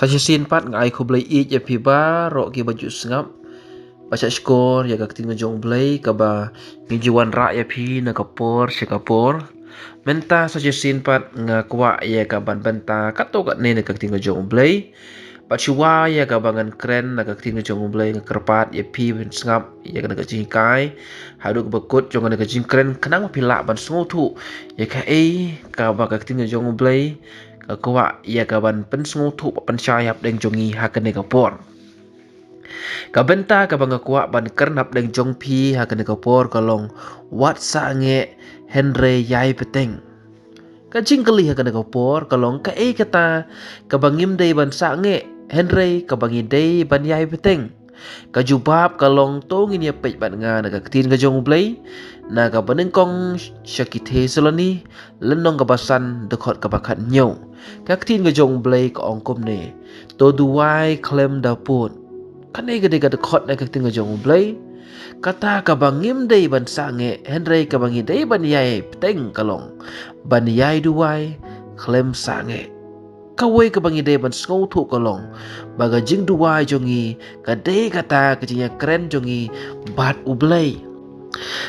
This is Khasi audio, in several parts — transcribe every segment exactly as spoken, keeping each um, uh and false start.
Sa shisien pat nga ai khublei ïeit ïa phi baroh kiba ju sngap. Ba shah shkor ïa ka ktien ka jong U Blei kaba ngi ju wanrah ïa phi na ka por sha ka por. Mynta sa shisien pat nga kwah ïa ka ban bynta katto katne na ka ktien ka jong U Blei. Bad shuwa ïa kaba ngan kren na ka ktien ka jong U Blei, nga kyrpad ïa phi ban sngap ïa kane ka jinghikai haduh kaba kut jong kane ka jingkren, khnang ba phi lah ban sngewthuh ïa kaei kaba ka ktien ka jong U Blei ka kwah ïa ka ban pynsngewthuh bad pynshai hapdeng jong ngi ha kane ka por. Ka bynta kaba nga kwah ban kren hapdeng jong phi ha kane ka por ka long: wat sangeh hynrei ïai bteng. Ka jingkylli ha kane ka por ka long: kaei kata kaba ngim dei ban sangeh hynrei kaba ngi dei ban ïai bteng? Ka jubab ka long: to ngin ïa peit bad nga na ka ktien ka jong U Blei, na kaba nyngkong sha ki Thessaloni, lynnong kaba san, dkhot kaba khathynñiew. Ka ktien ka jong U Blei ka ong kumne: to duwai khlem da pud. Kane ka dei ka dkhot na ka ktien ka jong U Blei. Kata kaba ngim dei ban sangeh hynrei kaba ngi dei ban ïai bteng ka long: ban ïai duwai khlem sangeh. Kawei kaba ngi dei ban sngewthuh ka long ba ka jingduwai jong ngi ka dei kata ka jingïakren jong ngi bad U Blei.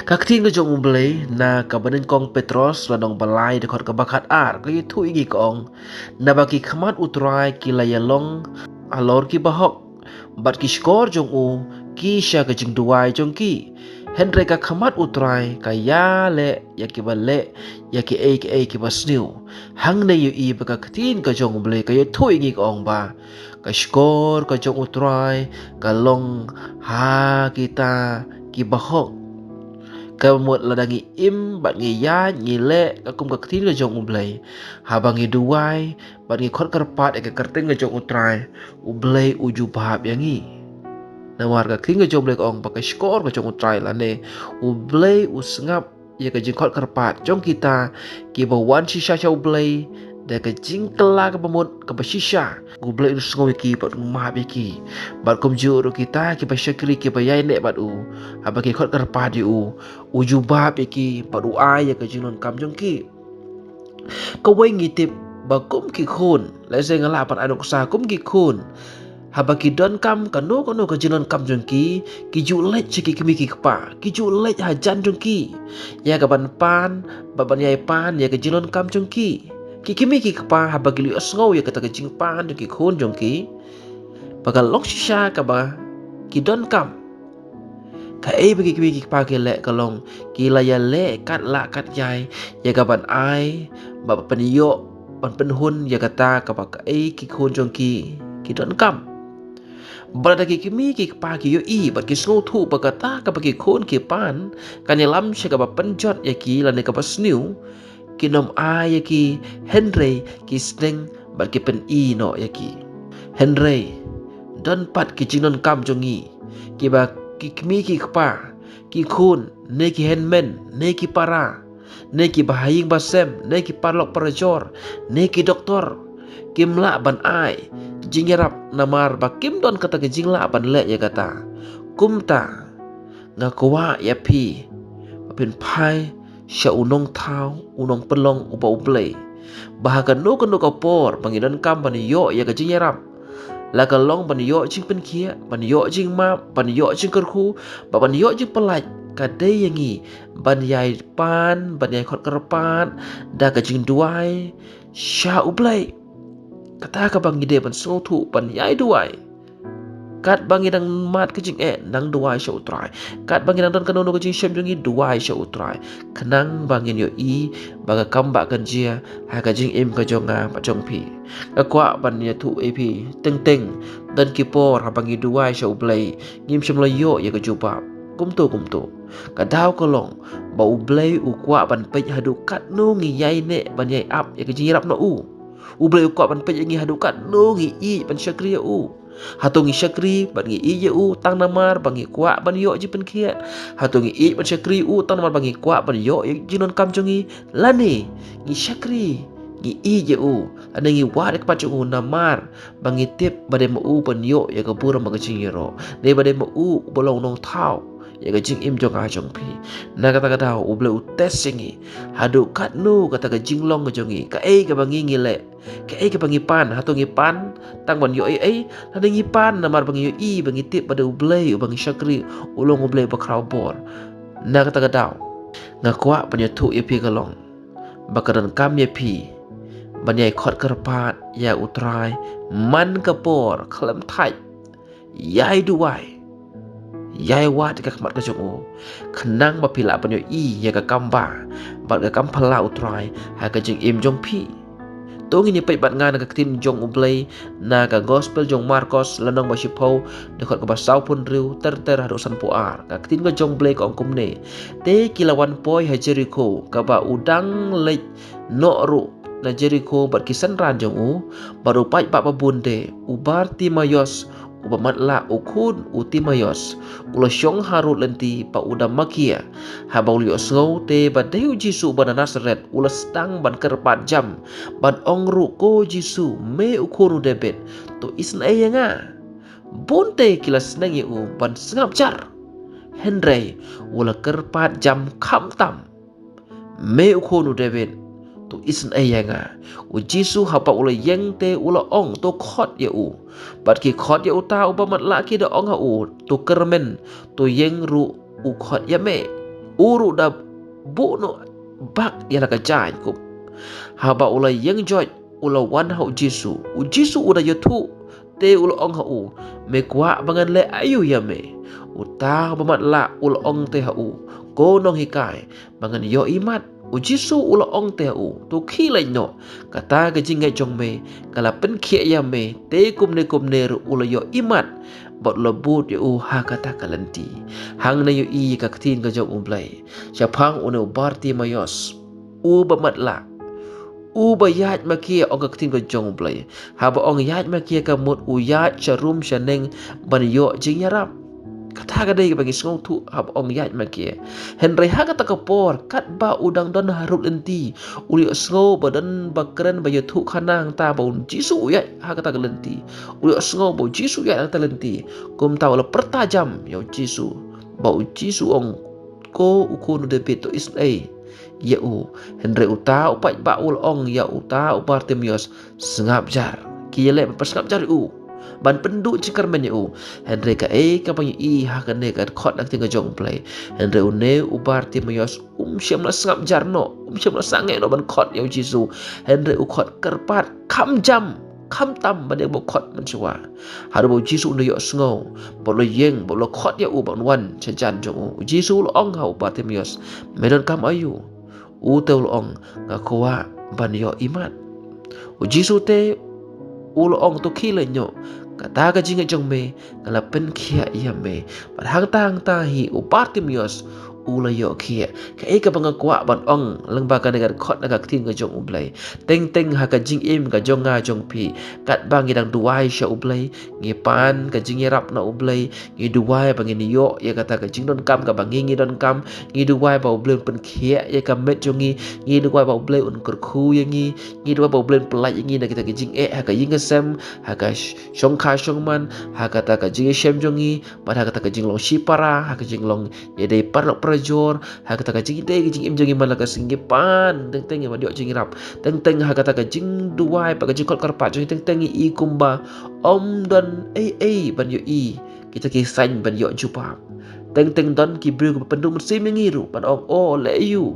Ka ktien ka jong U Blei na kaba nyngkong Petros, lynnong ba lai, dkhot kaba khatar, ka ïathuh ïa ngi ka ong: naba ki khmat U Trai ki la ïalong halor ki bahok, bad ki shkor jong u ki sha ka jingduwai jong ki. Hynrei ka khmat U Trai ka ïaleh ïa kiba leh ïa kiei kiei kiba sniew. Hangne ïohi ba ka ktien ka jong U Blei ka ïathuh ïa ngi ka ong ba ka shkor ka jong U Trai ka long ha kita ki bahok. Ka mut lada ngi im bad ngi ïaid ngi leh ka kum ka ktien ka jong U Blei, haba ngi duwai bad ngi khot kyrpad ïa ka kyrteng ka jong U Trai, U Blei u jubab ïa ngi. Namar ka ktien ka jong U Blei ka ong ba ka shkor ka jong U Trai lane U Blei u sngap ïa ka jingkhot kyrpad jong kita kiba wan shisha sha U Blei da ka jingkylla kaba mut kaba shisha. U Blei un sngew ïa ki bad un map ïa ki. Bad kumjuh ruh kita kiba shakri kiba ïaineh bad u, haba ki khot kyrpad ïa u, u jubab ïa ki bad u ai ïa ka jingdonkam jong ki. Kawei ngi tip ba kum ki khun, lehse nga lah ban ai nuksa, kum ki khun, haba ki donkam kano kano ka jingdonkam jong ki, ki ju leit sha ki kmie ki kpa, ki ju leit hajan jong ki ïa ka ban pan bad ban ïai pan ïa ka jingdonkam jong ki. Ki kmie ki kpa haba ki la ïohsngew ïa kata ka jingpan jong ki khun jong ki, ba ka long shisha kaba ki donkam, kaei ba ki kmie ki kpa ki leh ka long ki la ïaleh kat lah kat jai ïa ka ban ai bad ban pynïoh, ban pynhun ïa kata kaba kaei ki khun jong ki ki donkam. Bad lada ki kmie ki kpa ki ïohi bad ki sngewthuh ba kata kaba ki khun ki pan kan ïalam sha kaba pynjot ïa ki lane kaba sniew, kin ym ai ïa ki, hynrei ki sneng bad ki pyni noh ïa ki. Hynrei don pat ki jingdonkam jong ngi kiba ki kmie ki kpa, ki khun, ne ki hynmen, ne ki para, ne ki bahaïing bahasem, ne ki paralok parajor, ne ki doktor kim lah ban ai jingïarap namar ba kim don kata ka jinglah ban leh ïa kata. Kumta nga kwah ïa phi ba phin phai sha u nongthaw, u nongpynlong uba U Blei, ba ha kano kano ka por ba ngi donkam ban ïoh ïa ka jingïarap, la ka long ban ïoh jingpynkhiah, ban ïoh jingmap, ban ïoh jingkyrkhu, bad ban ïoh jingpyllait, ka dei ïa ngi ban ïai pan, ban ïai khot kyrpad da ka jingduwai sha U Blei. Kata kaba ngi dei ban sngewthuh ban ïai duwai. Katba ngi dang mad ka jingeh, nang duwai sha U Trai. Katba ngi dang don kano kano ka jingshem jong ngi, duwai sha U Trai, khnang ba ngin ïohi ba ka kam ba kan jia ha ka jingim ka jong nga bad jong phi. Nga kwah ban ïathuh ïa phi, teng teng don ki por haba ngi duwai sha U Blei ngim shym la ïoh ïa ka jubab. Kumto kumto, ka daw ka long ba U Blei u kwah ban peit haduh katno ngi ïaineh ban ïai ap ïa ka jingïarap na u. U Blei u kwah ban peit ïa ngi haduh katno ngi ïeit ban shakri ïa u. Hato ngi shakri bad ngi ïeit ïa u tang namar ba ngi kwah ban ïoh jingpynkhiah? Hato ngi ïeit ban shakri ïa u tang namar ba ngi kwah ban ïoh ïa ka jingdonkam jong ngi? Lane ngi shakri, ngi ïeit ïa u, lane ngi wad ïa ka kyrpad jong u namar ba ngi tip ba dei ma u ban ïoh ïa ka burom bad ka jingïaroh, ne ba dei ma u uba long u nongthaw ïa ka jingim jong nga jong phi. Na kata ka daw U Blei u test ïa ngi haduh katno kata ka jinglong ka jong ngi, kaei kaba ngi ngi leh, kaei kaba ngi pan. Hato ngi pan tang ban ïoh ei ei, lane ngi pan namar ba ngi ïohi, ba ngi tip ba dei U Blei uba ngi shakri u long U Blei ba khraw bor. Na kata ka daw nga kwah ban ïathuh ïa phi ka long ba ka donkam ïa phi ban ïai khot kyrpad ïa U Trai man ka por khlem thait. Ïai duwai, ïai wad ïa ka khmat ka jong u, khnang ba phi lah ban ïohi ïa ka kam ba bad ka kam phylla U Trai ha ka jingim jong phi. To ngin ïa peit bad nga na ka ktien jong U Blei na ka Gospel jong Markos, lynnong ba shiphew, dkhot kaba sawphew hynriew ter ter haduh sanphew ar. Ka ktien ka jong U Blei ka ong kumne: Te ki la wan poi ha Jerikho, kaba u dang leit noh ruh na Jerikho bad ki synran jong u, bad u paidbah ba bun de, u Bartimaios, uba matlah, u khun u Timaios, u la shong harud lynti ba u da makia. Haba u la ïohsngew te ba dei U Jisu uba na Nasaret, u la sdang ban kyrpad jam, ban ong ruh: Ko Jisu, me u khun u Dabid, to isynei ïa nga. Bun te ki la sneng ïa u ban sngap jar, hynrei u la kyrpad jam khamtam: Me u khun u Dabid, to isynei ïa nga. U Jisu haba u la ïeng te u la ong: To khot ïa u. Bad ki khot ïa uta uba matlah, ki da ong ha u: To kyrmen, to ïeng ruh u khot ïa me. U ruh da buh noh bak ïa la ka jaiñ. Kum haba u la ïeng joit, u la wan ha U Jisu. U Jisu u da ïathuh te u la ong ha u: Me kwah ba ngan leh aïu ïa me? Uta uba matlah u la ong te ha u: Ko Nonghikai, ba ngan ïoh imat. U Jisu u la ong te ha u: To khie leit noh, kata ka jingngeit jong me ka la pynkhiah ïa me. Te kumne kumne ruh u la ïoh imat bad u la bud ïa u ha kata ka lynti. Hangne ïohi ïa ka ktien ka jong U Blei shaphang une u Bartimaios uba matlah, uba ïaid makia, ong ka ktien ka jong U Blei. Haba ong ïaid makia ka mut u ïaid sharum shaneng ban ïoh jingïarap. Kata ka dei kaba ngi sngewthuh haba ong ïaid makia. Hynrei ha kata ka por, katba u dang don harud lynti, u la ïohsngew ba don ba kren ba ïathuh khana hangta ba U Jisu u ïaid ha kata ka lynti. U la ïohsngew ba U Jisu u ïaid ha kata ka lynti. Kumta u la pyrta jam ïa U Jisu ba U Jisu u ong: Ko u khun u Dabid, to isynei ïa u. Hynrei uta u paidbah u la ong ïa uta u Bartimaios: Sngap jar. Ki ïaleh ban pynsngap jar ïa u, ban pynduh jingkyrmen ïa u. Hynrei kaei kaba ngi ïohi ha kane ka dkhot na ka ktien ka jong U Blei? Hynrei une u Bartimaios um shym la sngap jar noh, um shym la sangeh noh ban khot ïa U Jisu. Hynrei u khot kyrpad kham jam, khamtam ban ïa ba u khot mynshuwa. Haduh ba U Jisu un da ïohsngew bad u la ïeng bad u la khot ïa u ban wan sha jan jong u. U Jisu u la ong ha u Bartimaios: Me donkam aïu? U te u la ong: Nga kwah ban ïoh imat. U Jisu te u la ong: To khie leit noh, kata ka jingngeit jong me ka la pynkhiah ïa me. Bad hangta hangta hi u Bartimaios u la ïoh khiah. Kaei kaba nga kwah ban ong lyngba kane ka dkhot na ka ktien ka jong U Blei? Teng teng ha ka jingim ka jong nga jong phi, katba ngi dang duwai sha U Blei, ngi pan ka jingïarap na U Blei, ngi duwai ba ngin ïoh ïa kata ka jingdonkam kaba ngi ngi donkam, ngi duwai ba U Blei un pynkhiah ïa ka met jong ngi, ngi duwai ba U Blei un kyrkhu ïa ngi, ngi duwai ba U Blei un pyllait ïa ngi na kita ki jingeh ha ka ïing ka sem, ha ka sh-, shongkha shongman, ha kata ka jingïashem jong ngi, bad ha kata ka jinglong shipara, ha ka jinglong ïadei paralok parajor, ha kata ka jingïadei ka jingim jong ngi man la ka sngi. Ngi pan teng teng ïa ban ïoh jingïarap, teng teng ha kata ka jingduwai bad ka jingkhot kyrpad jong ngi, teng teng ngi i kumba ym don ei ei ban ïohi kita ki sign ban ïoh jubab. Teng teng don ki briew kiba pynduh mynsiem ïa ngi ruh ban ong: O, leh aïu?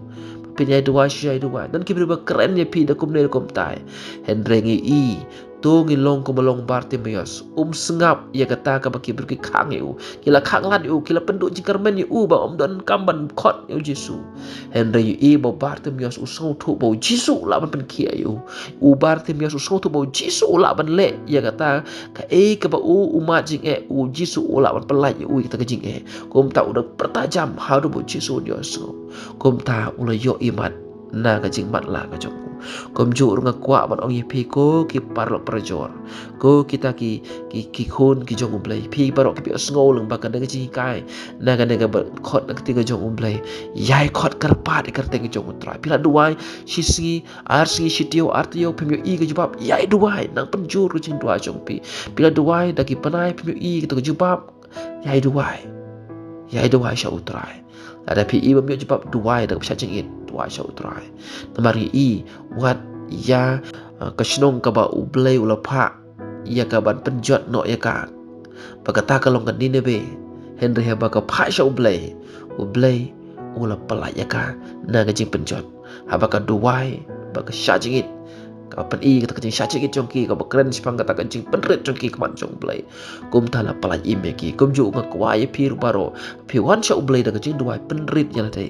Phin ïai duwai shu ïai duwai. Don ki briew ba kren ïa phi da kumne da kumtai. Hynrei ngi i, to ngi long kumba long Bartimaios, um sngap ïa kata kaba ki briew ki khang ïa u. Ki la khang lad ïa u, ki la pynduh jingkyrmen ïa u ba um donkam ban khot ïa U Jisu. Hynrei ïohi ba u Bartimaios u sngewthuh ba U Jisu u lah ban pynkhiah ïa u. U Bartimaios u sngewthuh ba U Jisu u lah ban leh ïa kata kaei kaba u, u mad jingeh, U Jisu u lah ban pyllait ïa u ïa kata ka jingeh. Kumta u da pyrta jam haduh ba U Jisu un ïohsngew. Kumta u la ïoh imat na ka jingmatlah ka jong u. Kumjuh ruh nga kwah ban ong ïa phi, ko ki paralok parajor, ko kita ki, ki, ki khun ki jong U Blei, phi baroh kiba ïohsngew lyngba kane ka jinghikai na kane ka dkhot na ka ktien ka jong U Blei, ïai khot kyrpad ïa ka kyrteng ka jong U Trai. Phi la duwai shi sngi, ar sngi, shi taïew, ar taïew, phim ïohi ka jubab, ïai duwai, nang pynjur ka jingduwai jong phi. Phi la duwai da ki bnai, phim ïohi ka jubab, ïai duwai. Ïai duwai sha U Trai. Lada phi i bym ïoh jubab, duwai da ka pyrshah jingit, duwai sha U Trai. Namar ngi i wat ïa, eh, ka shnong kaba U Blei u la phah ïa ka ban pynjot noh ïa ka, ba kata ka long ka Nineveh. Hynrei haba ka phah sha U Blei, U Blei u la pyllait ïa ka na ka jingpynjot. Haba ka duwai bad ka shah jingit, kaba pyni kata ka jingshah jingit jong ki, kaba kren shaphang kata ka jingpynrit jong ki ha khmat jong U Blei, kumta la pyllait im ïa ki. Kumjuh nga kwah ïa phi ruh baroh, phi wan sha U Blei da ka jingduwai, pynrit ïa lade,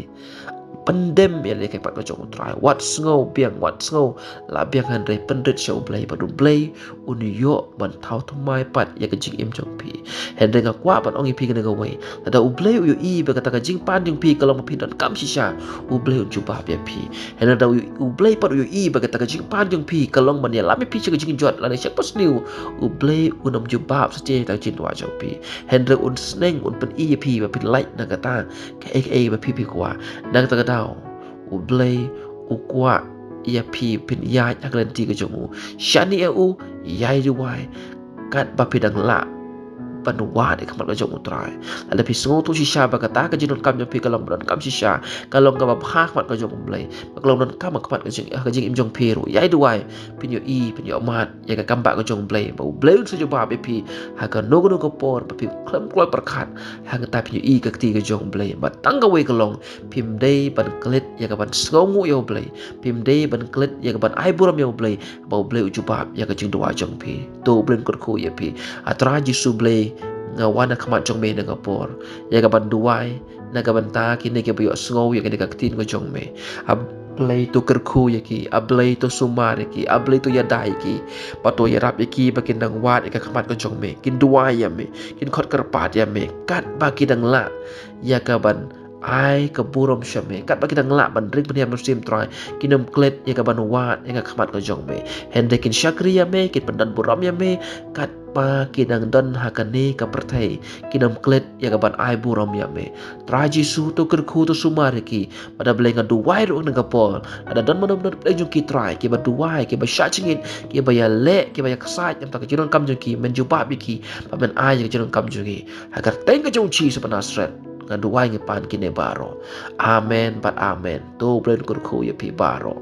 pyndem ïa lade ha khmat ka jong U Trai. Wat sngew biang, wat sngew la biang, hynrei pynrit sha U Blei, bad U Blei un ïoh ban thaw thymmai pat ïa ka jingim jong phi. Hynrei nga kwah ban ong ïa phi kane kawei, lada U Blei u ïohi ba kata ka jingpan jong phi ka long ba phi donkam shisha, U Blei un jubab ïa phi. Hynrei lada U Blei pat u ïohi ba kata ka jingpan jong phi ka long ban ïalam ïa phi sha ka jingjot lane sha ka basniew, U Blei un ym jubab shisha ïa kata ka jingduwai jong phi. Hynrei un sneng, un pyni ïa phi ba phin lait na kata kaei kaei ba phi phi kwah. Na kata ka daw U Blei u kwah ïa phi phin ïaid ha ka lynti ka jong u. Shaniah ïa u, ïai duwai katba phi dang lah ban wad ha khmat ka jong U Trai. Lada phi sngewthuh shisha ba kata ka jingdonkam jong phi ka long ba donkam shisha, ka long kaba bha ha khmat ka jong U Blei, ba ka long donkam ha khmat ka jing, ha ka jingim jong phi ruh, ïai duwai, phin ïohi, phin ïohmad ïa ka kam ba ka jong U Blei, ba U Blei un sa jubab ïa phi ha kano kano ka por ba phi khlem kloi pyrkhat. Hangta phin ïohi ka kti ka jong U Blei, ba tang kawei ka long, phim dei ban klet ïa ka ban sngewnguh ïa U Blei, phim dei ban klet ïa ka ban ai burom ïa U Blei, ba U Blei u jubab ïa ka jingduwai jong phi. To U Blei un kyrkhu ïa phi. A Trai Jisu Blei, nga wan ha khmat jong me na kane ka por, ïa ka ban duwai na ka bynta kine kiba ïohsngew ïa kane ka ktien ka jong me. A Blei to kyrkhu ïa ki, A Blei to sumar ïa ki, A Blei to ïada ïa ki, bad to ïarap ïa ki ba kin nang wad ha khmat ka jong me, kin duwai ïa me, kin khot kyrpad ïa me katba ki dang lah ïa ka ban ai ka burom sha me, katba ki dang lah ban ring pynhiar mynsiem Trai, kin ym klet ïa ka ban wad ha khmat ka jong me. Hynrei kin shakri ïa me, kin pyndon burom ïa me katba ki dang don ha kane ka pyrthei, kin ym klet ïa ka ban ai burom ïa me. Trai Jisu to kyrkhu, to sumar ïa ki. Bad A Blei nga duwai ruh ha kane ka por, lada don mano mano na pdeng jong ki Trai, kiba duwai, kiba shah jingit, kiba ïaleh, kiba ïaksaid na ka bynta ka jingdonkam jong ki, men jubab ïa ki, bad men ai ïa ka jingdonkam jong ki. Ha ka kyrteng ka jong U Jisu ba Nasaret nga duwai, nga pan kine baroh. Amen bad amen. To U Blei un kyrkhu ïa phi baroh.